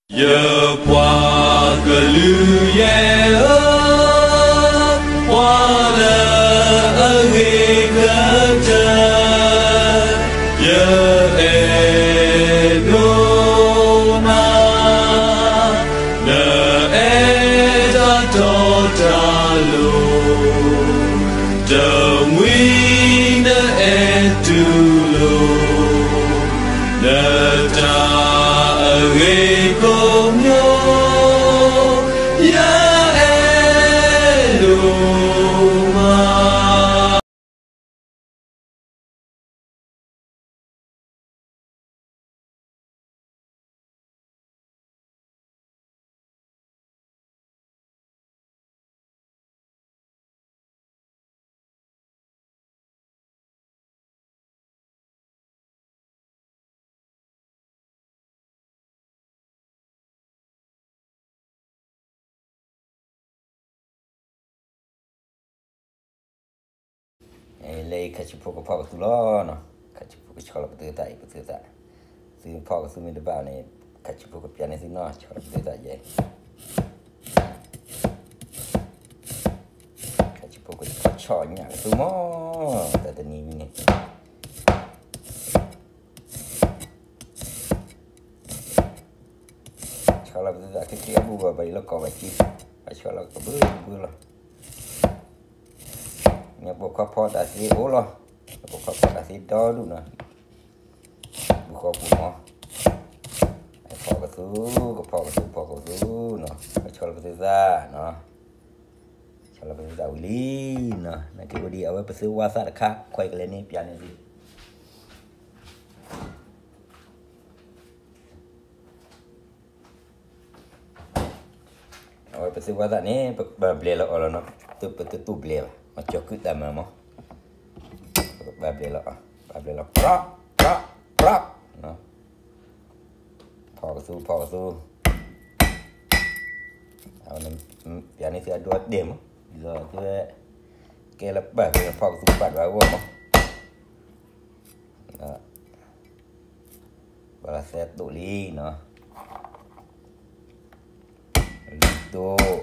ယပှၤကလုာ်ယဲၢ်ဧၢ, ပှၤလၢအဂ့ၤကတၢၢ်, ယအဲၣ်ဒိးနၤ, နအဲၣ်တၢ်တီတၢ်လိၤ, တမှံၤနအဲၣ်တူၢ်လိာ် နတၢ်အဂ့ၤကိးမံၤ, ယအဲၣ်ဒိးမး. လၢအံၤခါဆူဖိကဖီၣ်ကသူလီၤ. ခါဆူဖိကဆီလီၤပသူသၣ်အံၤ ပသူသၣ်, သုဖီၣ်ကသူမ့ၢ်တဘၣ်န့ၣ် ခါဆူဖိကပျးန့ၢ်သုနီၤ ဆီလီၤပသူသၣ်ယဲ ခါဆူဖိကဆီညၣ်ကသူမး တၢ်တနံၤမံၤန့ၣ် ဆီလီၤပသူသၣ်ခံခံအဘူၣ်ဘၣ် ဘၣ်ယလၢကီၢ်ဘၣ်ကံ, ဘၣ်ဆီလီၤကဘုဘုလီၤ. မ့ၢ်ပိာ်ခွါဖီတၢ်သ့အိၣ်လီၤ, ပိာ်ခွါဖီတၢ်သ့ဒီဒူၣ်နီၤ, ဘူၣ်ဃီပူၤမး, ဖီၣ်ကသူ, ကဖီၣ်ကသူ ဖီၣ်ကသူနီၤ, ဆီလီၤပသူသၣ်နီၤ, ဆီလီၤပသူသၣ်ဝံၤလံနီၤ, နာ်က့အိၣ်ဒံး အဝဲပသုဝါသၣ်တခါ ခွဲးကလဲၤန့ၣ် ပျးန့ၢ်သု အဝဲပသုဝါသၣ်န့ၣ် ပကဘၣ်ဘျဲးလီၤအီၤလီၤနီၤ, ပတတူၢ်ဘျဲးဘၣ်, မၤကၠီၤကုၢ်တၢ်မၤမး, ပကဘၣ်ဘျဲးလီၤအီၤ, ဘၣ်ဘျဲးလီၤ ပြး ပြး ပြးနီၤ, ဖီၣ်ကသူ ဖီၣ်ကသူ, အဝဲန့ၣ် ပျးန့ၢ်သုအဒိအတဲာ်မး, ဒ်သိးသု ကဲလၢပာ်ကဲလၢဖီၣ်ကသူဘၣ်ဒွးအဂီၢ်မး ပှၤလၢသဲတိၣ်လံနီၤ, လွံၢ်တိၣ်,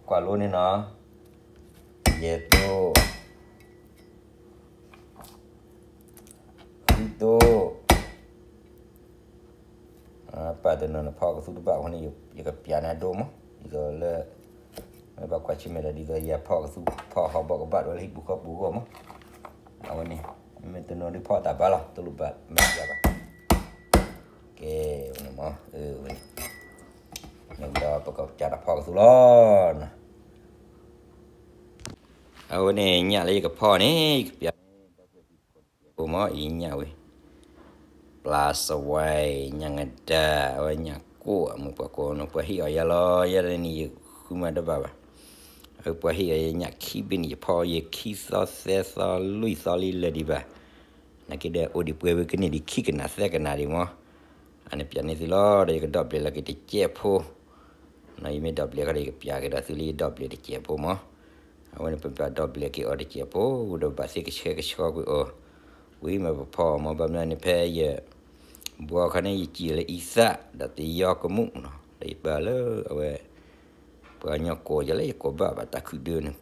ကွၢ်လိန့ၣ်နီၤ, ယဲၢ်တိၣ်, ဃုတိၣ် ပာ်တနီၤန့ၣ် ဖီၣ်ကသူတဘၣ်အဃိန့ၣ် ယကပျးန့ၢ်အဒိမး, ဒ်သိးလၢ မ့ၢ်ဘၣ်ကွၢ်ဆၢၣ်မဲာ်ဒီး ဒ်သိးယၤဖီၣ်ကသူဖီၣ်ဟီၣ်ဘီကဘၣ်ဒွးလၢဟံၣ်ပူၤဃီပူၤအဂီၢ်မး, အဝဲန့ၣ် မ့မ့ၢ်တနီၤဒုးဖီၣ်တၢ်ဘါလီၤ တလိၣ်ဘၣ်မ့ၢ်ယၤဘၣ်, ကဲ ဝဲန့ၣ်မး, ဝဲန့ၣ် ဒီးပကစးတၢ်ဖီၣ်ကသူလီၤနီၤ, အဝဲန့ၣ်ညၣ်လၢယကဖီၣ်န့ၣ် ယကပျး အိၣ်မးအံၤညၣ်ဝဲ, ပျၢစဝဲ ညၣ်ငဒၣ် အဝဲညၣ်ကိၣ် အမုၢ်ပှၤကိးနီၤ ပှၤဟ့ၣ်အီၤယၤလီၤ ယဲဒၣ်န့ၣ် ယဃုမၤတဘၣ်ဘၣ်, အပှၤဟ့ၣ်အီၤယညၣ်ခံဘ့ၣ်န့ၣ် ယဖီၣ်ယဲခံသီသၢသီလွံၢ်သီလံလၢာ်ဒံးဘၣ်, နာ်က့ဒီးအိၣ်ဒံးပှဲၤဝဲကန့ၢ်ဒံးခံကနၣ်သၢကနၣ်ဒံးမး, အန့ၣ်ပျးန့ၢ်သုလီၤ ဒီးယကဒီၣ်ဘျဲးလီၤက့ၤတစဲးဖိ နီၤ ယမ့ၢ်ဒီၣ်ဘျဲးခီဒီး ယကပျးက့ၤဒီးသုလၢယဒီၣ်ဘျဲးတစဲးဖိမး, အဝဲန့ၣ်ပဘၣ်ဒီၣ်ဘျဲးက့ၤအီၤတစဲးဖိ ဒီးဘၣ်သ့ၣ်ကဆှဲကဆှီကွံာ်အီၤ, ဝံၤမ့ၢ်ပဖီၣ်အီၤမး ဘၣ်မနုၤန့ၣ် ဖဲယဘှီခါန့ၣ် ယစံၣ်လၢအံသၣ် ဒီးတယီကမူၣ်နီၤ ဒီးယပာ်လၢအဝဲ ပှၤကညီကိးယၤလၢယကိးဘၣ်ဘၣ်တၢ်ခုၣ်ဒၢန့ၣ်,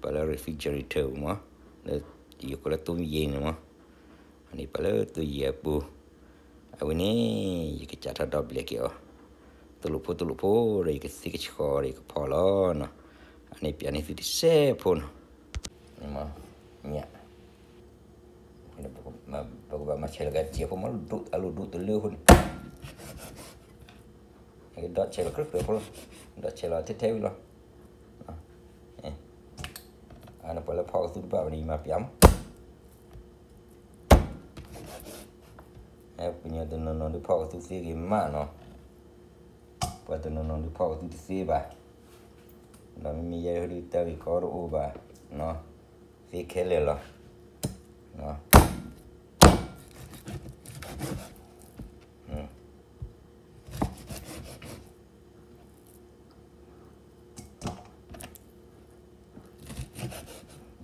ပာ်လၢ refrigerator မး, လၢယကိးလၢ ตู้เย็น န့ၣ်မး, အန့ၣ်ပာ်လၢ ตู้เย็น အပူၤ, အဝဲန့ၣ် ယကစးထီၣ်ဒီၣ်ဘျဲးက့ၤအီၤ, တလိၣ်ဖိတလိၣ်ဖိဒီး ယကသ့ၣ်ကဆှီဒီးယကဖီၣ်လီၤနီၤ, အန့ၣ်ပျးန့ၢ်သုတစဲးဖိနီၤ, ညၣ် ပကဘၣ်မၤဆဲးလီၤက့ၤတစဲးဖိမး အလိၣ်ဒိၣ်တလၢအဃိန့ၣ်, ဒီးဆဲးလီၤကြၢးကြၢးဖိလီၤ, ဒီးဆဲးလီၤထဲထဲဝံၤလီၤ, အန့ၣ်ပှၤလၢဖီၣ်ကသူတဘၣ်ဝဲန့ၣ် ယမၤပျးမး, ပှၤကညီတနီၤနီၤဒုးဖီၣ်ကသူသ့ဂ့ၤမးနီၤ, ပှၤတနီၤနီၤဒုးဖီၣ်ကသူတသ့ဘၣ်, ဒီးမ့မ့ၢ်ယဲဒုးတၢ်ဂ့ၢ်ကီတအိၣ်ဘၣ်, သ့ခဲလၢာ်လီၤ.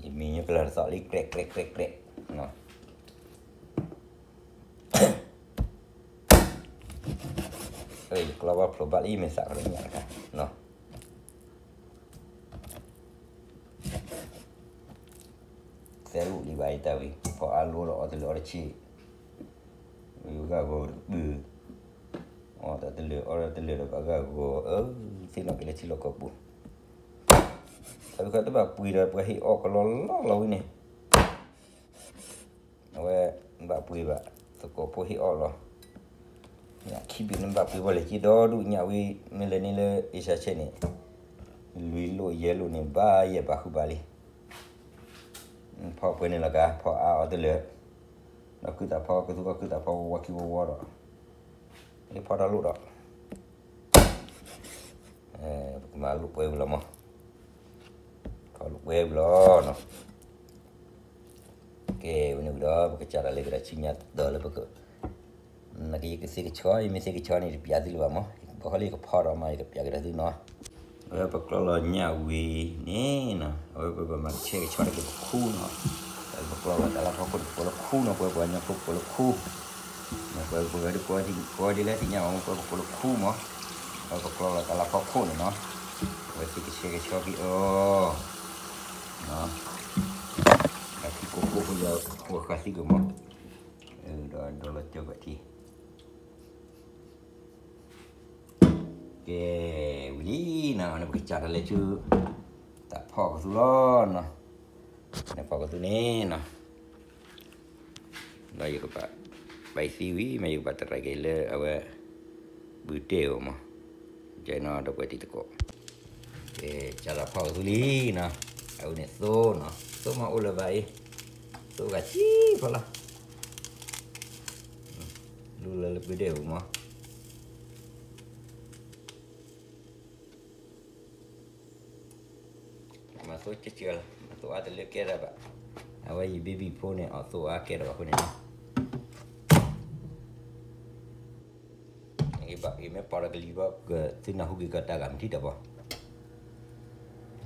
ယမံၤညိကလၢာ်တသီၣ်လံ ကြဲးကြဲးကြဲးကြဲး, အ ယကျီဘၣ်ဖျိးဘၣ်လၢယမဲာ်သးကဒီးညၣ်တခါနီၤ. သဲအိၣ်ဒံးဘၣ်အံၤတၢ်ဝံၤ ဖီအါလိဒီးအီတလၢာ်အီတဆံး, ဂၢ်ဂီၤတကပုၢ်, အီတလၢာ်အီတလၢာ်ဒီးဘၣ်ဂၢ်ဂီၤ, အၢ သ့ၣ်နီၣ်က့ၤလၢထံလီၢ်ကီၢ်ပူၤ, အဝဲခီတဘၣ်ပှ့ၤဒီးပှၤဟ့ၣ်အီၣ်ကလီလီလီၤဝံၤန့ၣ် အဝဲဘၣ်ပှ့ၤဘၣ်, သကိးဖိဟ့ၣ်အီၣ်လီၤ. ညၣ်ခံဘ့ၣ်န့ၣ်ဘၣ်ပှ့ၤဘၣ်လဲၤက့ၤဒီဒူၣ်ညၣ်ဝံၤ မ့ၢ်လဲၤန့ၢ်လၢအ့ၡါဆဲန့ၣ်, လွံၢ်လိၣ်ယဲၢ်လိၣ်န့ၣ် ဘၣ်ယဲၢ်ဘၣ်ဃုဘၣ်လံ. ဖီပှဲၤန့ၣ်လီၤကါ ဖီအါအီတလၢာ်, ဒီးကုၢ်သးဖီကသူကီၢ်ကုၢ်သးဖီဝီဝီခံဝီဝီဒီး, ဖီထီၣ်လိၣ်ဒီး ပကမၤလိၣ်ပှဲၤဝံၤလီၤမး, ဖီလိၣ်ပှဲၤဝံၤလီၤနီၤ. ကဲ ဝံၤန့ၣ်ဝံၤဒီး ပကစးထီၣ်လဲၤကဒီးဆူညါတတီၤလၢပက, နကယကသ့ကဆီ ယမ့ၢ်သ့ကဆီန့ၣ် တပျးသုလၢၤဘၣ်မး, ဘၣ်ဃီလၢယကဖီထီၣ်မး ယကပျးကဒီးသုနီၤ. အဝဲပကျီလီၤညၣ်ဝံၤန့ၣ်နီၤ အဝဲပဘၣ်မၤဆဲးကဆီတက့ၢ်ပခူနီၤ, ပကျီလီၤတၢ်လၢဖီခိၣ်တကိးလၢခူနီၤ, ပှၤပှၤညီဖိကိးလၢခူ ပှၤပှၤဂၤဒ်ကိးဒ်လဲၣ်တညၣ်မး ပှၤပကိးလၢခူမး, ပှၤပကျီလီၤတၢ်လၢဖီခိၣ်န့ၣ်နီၤ, ဝဲသ့ၣ်ကဆှဲကဆှီက့ၤအီၤ, ဒီးထံကိၢ်ကိၢ်ဖိယၤ ဖိဃာ်သံကမး, ဒီးဒိးလီၤကၠီကွဲးထံ ကဲ, ဝံၤလံနီၤ န့ၣ်ပကစးထီၣ်လဲၤဆူ တၢ်ဖီၣ်ကသူလီၤနီၤ, န့ၣ်ဖီၣ်ကသူန့ၣ်နီၤ, ဒီးယကဘၣ် ပာ်သံဝံၤ မ့ၢ်ယကဘၣ်တရံးက့ၤလၢအဝဲ ဘုတ့ၢ်ဧိၤမး, ကဲနီၤ ဒီးပှဲၤတံၤသကိး, ကဲ စးထီၣ်ဖီၣ်ကသူလံနီၤ, အဝဲန့ၣ်သိနီၤ, သိမးအိၣ်လၢၤဘၣ်အံၤ, သိဂၤဆံဖီလီၤ, လူလၢလၢဘုတ့ၢ်ဧိၤမး မၤသိကဲကဲလီၤ, မၤသိအါတလၢကဲထီၣ်ဘၣ်, အဝဲယဘံဘံဖိန့ၣ် အီၣ်သိအါကဲထီၣ်ဘၣ်အဃိန့ၣ်, ယမ့ၢ်ပီၢ်ဒီးကလံၤဘၣ် ကသုနၢ်ဟူက့ၤကီးတၢ်ဂၤမ့ၢ်ထံၣ်တၢ်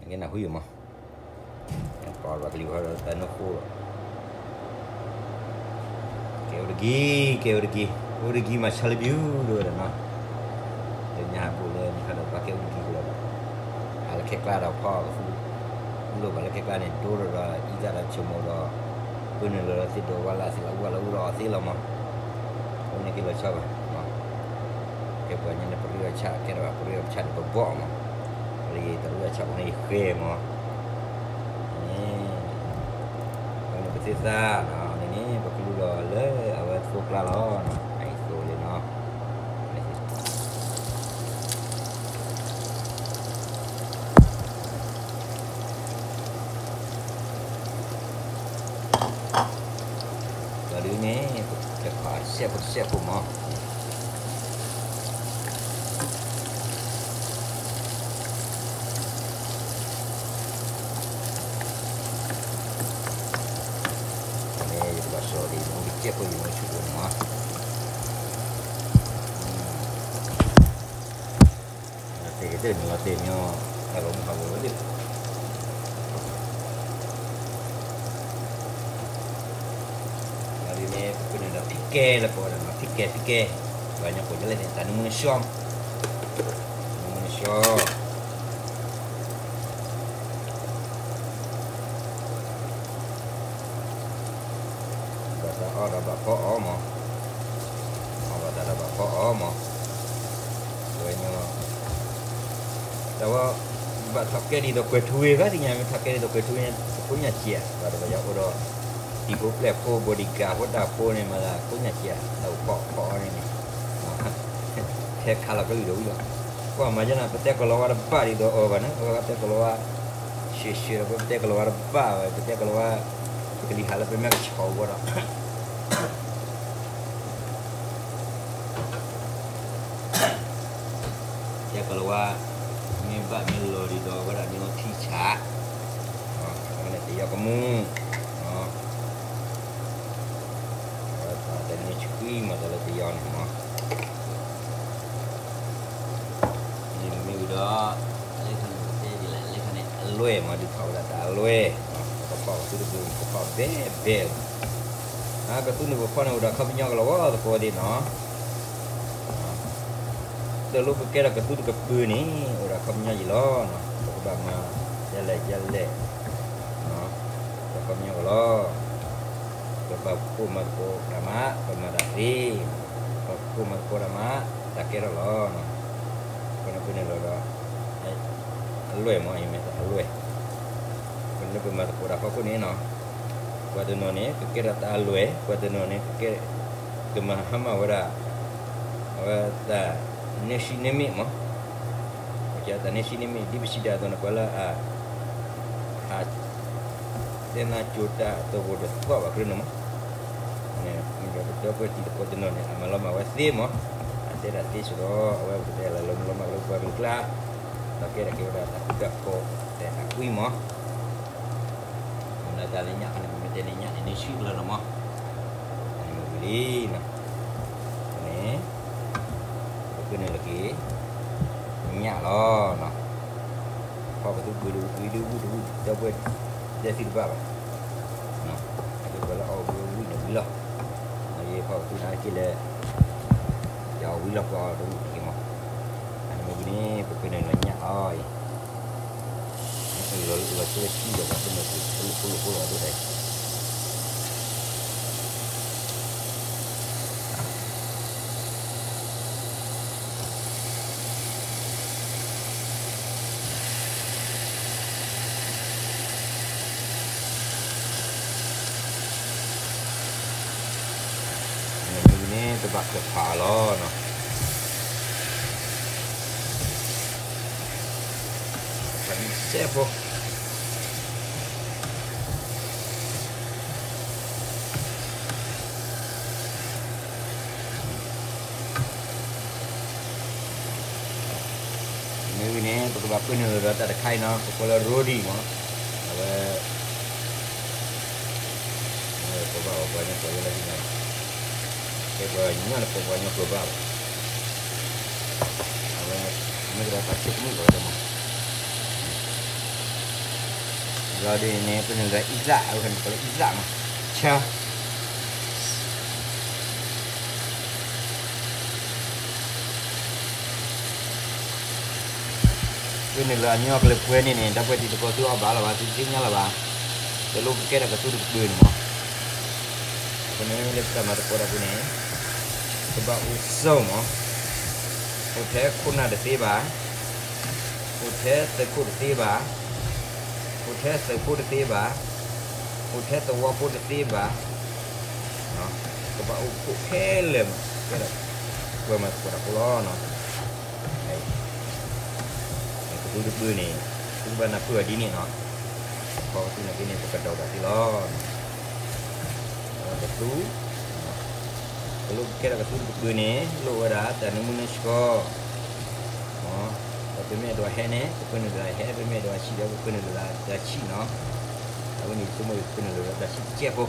ဘီ, ကနၢ်ဟူယမး, ပီၢ်ဒီးကလံၤဘၣ်ဒီးတၢ်နၢဃိလီၤ ကဲအိၣ်တက့ၢ်, ကဲအိၣ်တက့ၢ်, အိၣ်တက့ၢ်မၤဆါလၢဘျုးဒိၣ်ဝဲဒၣ်နီၤ, လၢညါဟးဘိၣ်လၢနခါဒီးဘၣ်ကဲအိၣ်တက့ၢ်ကလီၤဒီး, ဟးလၢခဲကျါဒီးဖီၣ်ကသူ, လိၣ်ဘၣ်လၢခဲကျါန့ၣ် ဒိဒီးဒီးအံသၣ်ဒီးဆိမိၣ်ဒီး, ပၢနုာ်လီၤဒီးသ့ၣ်ဒိးဝါလၢသ့ၣ်လီၤဝါလၢအူဒီးအီၤသ့လီၤမး, အဝဲန့ၣ်က့ၤလီၤဆီဘၣ် ကဲပှၤညါန့ၣ် ပရ့အီၤဆၣ်ကဲထီၣ်ဘၣ် ပရ့အီၤဆၣ်န့ၣ်ပဘီၣ်မး, လၢယတရ့အီၤဆၣ်ဖိန့ၣ်ယဃဲမး, န့ၣ်, အဝဲန့ၣ်ပသ့ၣ်သၣ်နီၤ န့ၣ်န့ၣ် ပကလူလီၤလၢအဝဲသိကျါလီၤ, အသိလံနီၤ, ဒီးဒ်န့ၣ် ပကဖးစဲးဖိတစဲးဖိမး န့ၣ် ယကဘၣ်စီၤဒီး ယမူကစဲးဖိ ယမူဆူၣ်ဖိန့ၣ်မး, တဲကတၢၢ်န့ၣ်လီၤတဲာ်ညီ တၢ်ဂီၤမူဟးဂီၤဝဲဒၣ် လီၤဒ်န့ၣ် ပကန့ၣ်ဒီးဖံကဲလၢကိးဝဲဒၣ်နီၤ ဖံကဲ ဖံကဲ, ပှၤကညီကိးဒ်လဲၣ်န့ၣ် တၢ်နမူနဆှီ, နမူနဆှီ, ဘၣ်တၢ်အီၣ်ဒီးဘၣ်ဖီအီၣ်မး, အီၣ်ဘၣ်တၢ်ဒီးဘၣ်ဖီအီၣ်မး, ဝဲညီ တၢ်ဝဲ ဘၣ်ထီၣ်ကဲဒ်သိးကွဲၤထူဝ့ၢ် ဘၣ်သ့ၣ်ညါမ့ၢ်ထီၣ်ကဲဒ်သိးကွဲၤထူဝ့ၢ်န့ၣ် ဖိညၣ်စံးဧါ ဘၣ်ဒီးပယီၤအိၣ်ဒီး တံၤဖိပျဲၢ်ဖိ ဘိဒံကၤ ဖိတၢ်ဖိန့ၣ်မၤသး ဖိညၣ်စံးဧါ တၢ်အိၣ်ဖီအီၣ်ဖီအီန့ၣ်န့ၣ် ထဲခါလီၤကလုာ်ဒီးဝံၤလီၤ ကွၢ်မၤယဲနၤ ပတဲကီၤလၤဝါတဘၣ်ဒ်သိးအီၤဘၣ်န့ၣ် အဝဲပတဲကီၤလၤဝါ ရှဲရှဲဒီး ပတဲကီၤလၤဝါတဘၣ်ဝဲ ပတဲကီၤလၤဝါ ပကလံၤဟးလၢပမဲာ်ကဆီဝဲဒီး တဲကီၤလၤဝါ မ့ၢ်ဘၣ်မ့ၢ်လီၤဒ်သိး အဝဲဒၣ်မ့ၢ်အီထံဆး အဝဲန့ၣ်တယီကမူၣ် အဝဲပှၤတန့ၢ်ဆှံမၤသးလၢတယီန့ၣ်မး မ့ၢ်ဝံၤဒီး လၢခါန့ၣ်တဲဒ်လဲၣ် လၢခါန့ၣ် အလွဲၢ်မး ဒုးထီၣ်ဝဲဒၣ်တၢ်အလွဲၢ် ကဖီၣ်ကသူတဘိ ကဖီၣ်ဘဲဘဲလီၤ ကသူန့ၣ်ကဖီၣ်န့ၣ် အိၣ်ဒီးခီပညီကလီၤဝါသကိးသ့ၣ်နီၤ တလိၣ်ကကဲထီၣ်ကသူတကပၤန့ၣ် အိၣ်ဒီးအခီပညီယံာ်လီၤ. ပကဘၣ်မၤယဲလဲၣ်ယဲလဲၣ် ဒီးအခီပညီကီးလီၤ. ပဘၣ်ကိၢ်မၤသကိးတၢ်မး ပမၤတၢ်သ့, ပဘၣ်ကိၢ်မၤသကိးတၢ်မး တၢ်ကဲထီၣ်လီၤ. ပန့ၣ်ပန့ၣ်လီၤဒီး အလွဲၢ်မး အံၤမ့ၢ်အလွဲၢ်, ပန့ၣ်ပမၤသကိးတၢ်ဖီခိၣ်န့ၣ်နီၤ, ပှၤတနီၤန့ၣ် ကကဲထီၣ်တၢ်အလွဲၢ်, ပှၤတနီၤန့ၣ် ကကဲ ကမၤဟါမၢ်ဝဲဒၣ် အဝဲတၢ်နဲဆှံနဲမ့ၢ်မး, တၢ်နဲဆှံနဲမ့ၢ် ဒ်ပစံးတၢ်အသိးန့ၣ် ပှၤလၢအ ဟး တဲနၤကၠိတၢ်တဂိာ်ဒီးသီၣ်ဘၣ်ကြၢးန့ၣ်မး, ဒီးပဒီပုၢ်ဝဲၢ်တံၤသကိးတနီၤန့ၣ် အမၤလီၤမၢ်ဝဲသ့မး, အတဲဒၣ်သ့စ့ၢ်ကီး အဝဲပကတဲလၢလီၤမၢ်လီၤမၢ်လၢပှၤကလုာ်ကျါ, ဒီးကဲထီၣ်က့ၤဝဲဒၣ်တၢ်ဃူတၢ်ဖိးတၢ်အကွံမး, မ့ၢ်လၢတၢ်လၢညၣ်ခါန့ၣ် ပမ့ၢ်တဲန့ၣ်ညၣ်န့ၣ် န့ၢ်ဆှံကလၢာ်လီၤမး, န့ၣ်မ့ၢ်ဝံၤလံနီၤ, န့ၣ် ပကနုာ်လီၤက့ၤ ညၣ်လီၤနီၤ, ဖီၣ်ကသူဘုးတဝံၣ်ဒုးဝံၣ်တဝံၣ် ဒီပုၢ်ဝဲၢ် ဒဲသံတဘၣ်ဘၣ်, အကဲပှၤလၢအီၣ်ဝံၣ်ဝံၣ်န့ၣ်ဝံၣ်လီၤ, ယဖီၣ်ကသူန့ၣ်က့ၤလၢ ယအီၣ်ဝံၣ်လီၤပှၤအီၣ်တဝံၣ်က့ၤမး, အန့ၣ်မ့ၢ်ဝံၤန့ၣ် ပကနုာ်လီၤညၣ်အီၤအံၤ လီၤလီၤဆှၢဆှံဒီး ပှၤကနုာ်လီၤဖိလီၤဖိလီၤဒိၣ်ဒၣ်အံၤ မ့ၢ်န့ၣ် တဘၣ်ကဖးလီၤနီၤ, ကဖးန့ၣ်စဲးဖိ မ့ၢ်ဝံၤန့ၣ် ပကဘၣ်ပၢနုာ်လီၤဒီးတၢ်တခါအံၤနီၤ ပကိးလၢ roti မး, အဝဲ ပှၤဘၣ်ပှၤညီကျိာ်ဝဲလၢဟံၣ်နီၤ, ပှၤညီန့ၣ် ပှၤညီကျိာ်ဘၣ်ဘၣ်, အဝဲ မ့ၢ်ကဒီးတၢ်ဆိကမိၣ်လီၤဝဲဒၣ်မး, ဘျီဒ်န့ၣ် ပၢနုာ်လီၤ အံသၣ် အဝဲန့ၣ်ကိးလၢအံသၣ်မး, ဆၢ ပၢနုာ်လီၤအညီကလၢၤပှဲၤန့ၣ်န့ၣ် ဒီပုၢ်ဝဲၢ်တံၤသကိး သုအီၣ်ဘၣ်လီၤဘၣ် သုသ့ၣ်ညါလီၤဘၣ်, တလိၣ်ကကဲထီၣ်ကသူတကပၤန့ၣ်မး, အဃိန့ၣ်လၢပတၢ်မၤသကိးတၢ်ပူၤန့ၣ် ကဘၣ်အိၣ်စိမး, အိၣ်ထဲခိၣ်နၢ်တသ့ဘၣ်, အိၣ်ထဲသုးခိၣ်တသ့ဘၣ်, အိၣ်ထဲသုးဖိတသ့ဘၣ်, အိၣ်ထဲသဝီဖိတသ့ဘၣ်, ကဘၣ်အိၣ်ဖှိၣ်ခဲလၢာ် ကဲဒီး ပှၤမၤသကိးတၢ်ဖိလီၤနီၤ, ကသူတပၤန့ၣ် သုကဘၣ်နၢ်ပၢၢ်အီၤဒ်န့ၣ်နီၤ, ဖီၣ်ကသူနာ်က့န့ၣ် ပကဒီးတၢ်သ့လီၤ, ကသူ တလိၣ်ကကဲထီၣ်ကသူတကပၤန့ၣ် လိၣ်ဝဲဒၣ်တၢ်နၢမူနၢဆှီ ပမ့ၢ်အဲၣ်ဒိးဟဲန့ၣ် ပပၢနုာ်လီၤဟဲ, ပမ့ၢ်အဲၣ်ဒိးဆံးဒီး ပပၢနုာ်လီၤတၢ်ဆံးနီၤ, အဝဲန့ၣ်ဆိကမိၣ်ပပၢနုာ်လီၤတၢ်ဆံးတစဲးဖိ,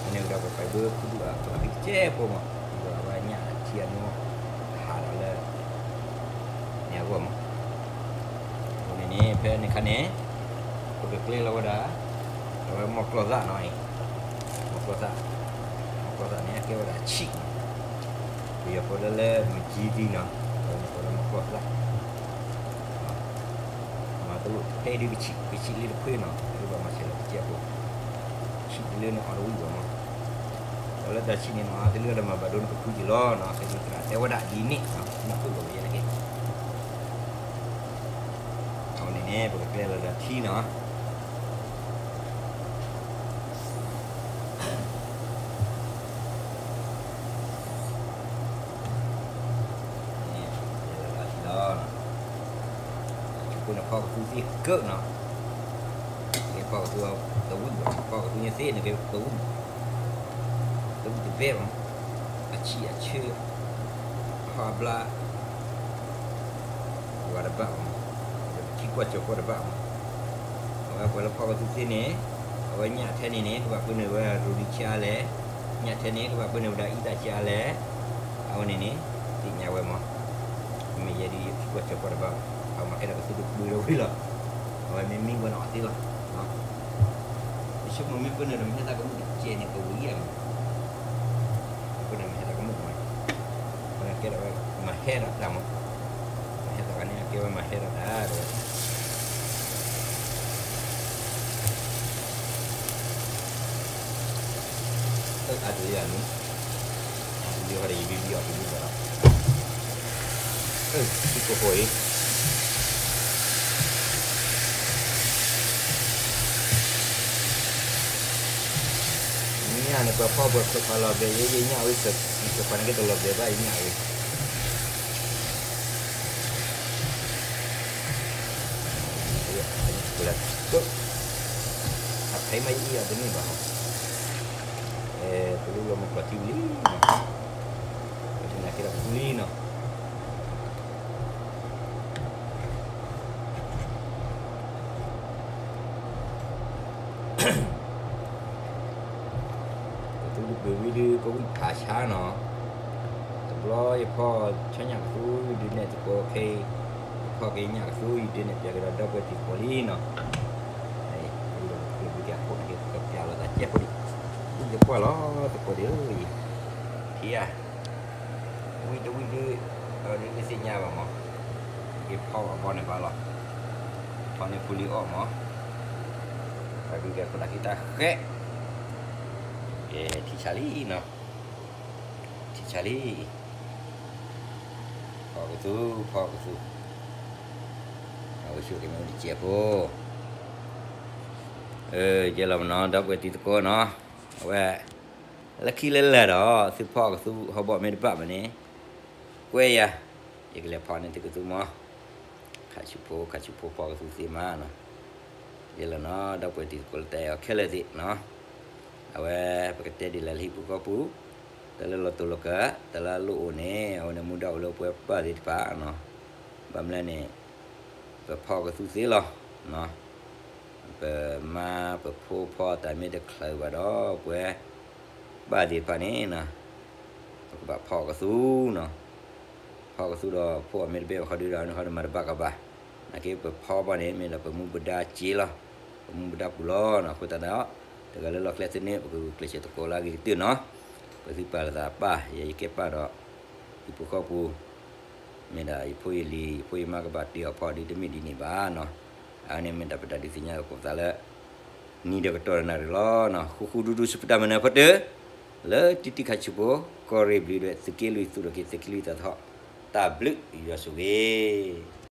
အန့ၣ်ကဒီးပပာ်ဘၣ်ဖုဒူၣ်အကလီၤဃံတစဲးဖိမး, ဒီးအဝဲညၣ်ထံအနီၢ် ဟးဒီးလၢ န့ၣ်အဂီၢ်မး, အဃိန့ၣ်န့ၣ် ဖဲန့ၣ်ခါန့ၣ် ပကကျဲလီၤဝဲဒၣ် အဝဲမီၢ်ကျီၢ်သၣ်နီၤအံၤ, မီၢ်ကျီၢ်သၣ်, မီၢ်ကျီၢ်သၣ်န့ၣ် အကဲဝဲဒၣ်ဆံးနီၤ, ပယီၤကိးလၢလၢမုၢ်ကံဒံနီၤ, အဝဲန့ၣ်ကိးလၢမီၢ်ကျီၢ်သၣ် မၤတလိၣ်ထဲဒုးကဆံး ကဆံးလၢတခွ့နီၤ, တလိၣ်ဘၣ်မၤဆဲးလီၤတစဲးဖိ, ဆံးတလၢန့ၣ်အီၣ်တဝံၣ်ဘၣ်မး, ဒီးလၢတၢ်ဆံးန့ၣ်နီၤ တလၢဒီးမၤဘၣ်ဒိနကဖုက့ၤလီၤနီၤ, ကဲဒ်သရၣ်တဲဝဲဒၣ်ဒ်န့ၣ်နီၤ, မ့ၢ်ခိၣ်လီၤဝဲယဲတက့ၢ်, အဝဲန့ၣ်န့ၣ် ပကကျဲလီၤဒီးထံနီၤ လီၤ, ဆိကမိၣ်န့ၣ်ဖီၣ်ကသူသ့ကၢၣ်နီၤ, ကဲဖီၣ်ကသူတဝံၣ်ဘၣ်, ဖီၣ်ကသူညါသ့န့ၣ် ကဲတဝံၣ်, တဝံၣ်တဘဲဘၣ်, အဆံးအဆၢ, အဟီၣ်အဘျါ ပှၤတဘၣ်ဘၣ်, ထံကွၢ်ကၠီၤကွၢ်တဘၣ်ဘၣ်, အဝဲပှၤလၢဖီၣ်ကသူသ့န့ၣ်, အဝဲညၣ်ထဲန့ၣ်န့ၣ် ကဘၣ်ပၢနုာ်ဝဲ ရူဒံဆံးအါလဲၣ်, ညၣ်ထဲန့ၣ် ကဘၣ်ပၢနုာ်ဝဲဒၣ်အံသၣ်ဆံးအါလဲၣ်, အဝဲန့ၣ်န့ၣ် သ့ၣ်ညါဝဲမး, မ့ၢ်ယဲဒ်ယထံကွၢ်ကၠီၤကွၢ်တဘၣ်ဘၣ်, အမၤကဲထီၣ်ကသူတကပၤဒီးဝံၤလီၤ, အဝဲမ့ၢ်မံဝဲန့ၣ်အီၣ်သ့လီၤ, ယဆိကမိၣ်မ့ၢ်ပၢနုာ်ဒီးမ့ၢ်ဟဲသးကမူၣ်တကဲးန့ၣ် ကဝံၤယၤမး, ပၢနုာ်မ့ၢ်ဟဲသးကမူၣ်မး, အဝဲကဲထီၣ်ဝဲ ဟဲဒီးတၢ်မး, ဟဲဒီးတၢ်န့ၣ် အကဲဝဲမၤဟဲဒီးတၢ်ဒီး အဒိယၤန့ၣ် အဒိယၤဒီး ယဘံဘံအီၤတဘံဘၣ်ဒီး အၢ ထံဖိဃီအံၤ မ့ၢ်န့ၣ် ပှၤဖီပှၤခွဲးခွါလီၤဘဲ ယဲယညၣ်ဝဲ ယခွဲးခွါန့ၣ်က့ၤတလီၤဘဲဘၣ် ယညၣ်ဝဲ အဖဲမ့ၢ်ယအံၤအီၤတန့ၢ်ဘၣ်ဟီ, ပလူလီၤမုၢ်ကျီၢ်ထံဝံၤလံနီၤ, ပထံၣ်န့ၣ်က့ၤဒီးပသူလံနီၤ. ကသူတပှ့ၤဝံၤဒုး ကဝံၣ်ဖးဆါနီၤ, တဘျီယဖီဆါညၣ်ကသူ ယဒုးနဲၣ်သကိးခဲအံၤ, ယဖီက့ၤညၣ်ကသူ ယဒုးနဲၣ်ပျဲကဒီးဒီပုၢ်ဝဲၢ်တံၤသကိးလံနီၤ. ပလူလီၤမုၢ်ကျီၢ်ထံဝံၤက့ၤအဃိန့ၣ် ကပျဲလီၤသးကဲဖိဒံး, ယကွၢ်လီၤသကိးဒံးဧၢ, ထံဧါ, ဝံၣ်တဝံၣ်ဒုး, အဒုးတသ့ၣ်ညါဘၣ်မး, က့ၤဖီအဘီန့ၣ်ဘၣ်လီၤ, ဖီန့ၢ်ဖိလံအီၣ်မး, အဒုးကဲခိၣ်တၢ်ခံတၢ်ဃဲး, ကဲထံဆါလံနီၤ, ထံဆါလံ, ဖီကသူ ဖီကသူ, အဝဲဆူက့ၤမ့ၢ်တစဲးဖိ, ကဲလီၤမနီၤ ဒီပုၢ်ဝဲၢ်တံၤသကိးနီၤ, အဝဲ လၢခံလၢလၢာ်ဒီး သုဖီကသူဟီၣ်ဘီၣ်မ့ၢ်တဘၣ်မးန့ၣ်, ကွဲးယၤ, ယကလဲၤဖီန့ၢ်သုကသူမး, ခးဆူဖိ ခးဆူဖိဖီကသူသ့မးနီၤ, ယဲလီၤနီၤ ဒီပုၢ်ဝဲၢ်တံၤသကိးလၢတၢ်အဲၣ်အီၤခဲလၢာ်သ့ၣ်နီၤ, အဝဲပကတဲဒ်လဲၣ်လၢဟံၣ်ပူၤဃီပူၤ, တၢ်လၢလီၤတိာ်လီၤကး တၢ်လၢအလိၣ်အိၣ်န့ၣ် အဝဲန့ၣ်မူဒါအိၣ်လၢပှဲၤပၢ်သ့ၣ်တဖၣ်နီၤ, ဘၣ်မနုၤလဲၣ်န့ၣ် ပဖီကသူသ့လီၤ, ပမါပဖိဖီတၢ်မ့ၢ်တချုးဘၣ်ဒီး ပှဲၤပၢ်သ့ၣ်တဖၣ်န့ၣ်နီၤ, ပကဘၣ်ဖီကသူနီၤ, ဖီကသူဒီးဖိအီၤမ့ၢ်တဘၣ်ဘၣ်ဃီဒုဒီး အဝဲန့ၣ်ဃီဒီးမၤတဘၣ်ကဘၣ်, နာ်က့ပဖီဘၣ်န့ၣ် မ့ၢ်ဒီးပမူပဒါစ့လီၤ, ပမူပဒါပူၤလီၤနီၤ, အဃိသတးဒီး တဂၤလၢလီၢ်ကျဲသန့ၣ် ပကဂုာ်ကျဲးစၢးသကိးလၢအဂ့ၤကတၢၢ်နီၤ, ပသုပာ်လီၤသးပၢ် ယဲယကဲပၢ်ဒီး ဟံၣ်ပူၤဃီပူၤ မ့ၢ်ဒၣ်ယဖိယလံၤ ယဖိယမါကဘၣ်တ့အီၣ်ဖီဒုးတမ့ၢ်ဒ်န့ၣ်ဘၣ်နီၤ, အဝဲန့ၣ်မ့ၢ်ဒၣ်ပတၢ်ဒုးသ့ၣ်ညါသကိးပသးလၢ နံၤဒီးကတီၢ်ဒီးနၣ်ရံၣ်လီၤနီၤ, ဃူဃူဒူဒူစပတၢ်မနုၤဖီတၢၢ် လၢတံၤတံၤခးဆူၣ်ဖိ ကီၢ်ရ့ၣ်ဘျုးဒွဲၣ် သုးက့လွံၢ်သူၣ်ထီၣ်က့ၤ သုးက့လွံၢ်သးထီၣ် တၢ်ဘျုးယွၤဆိၣ်ဂ့ၤ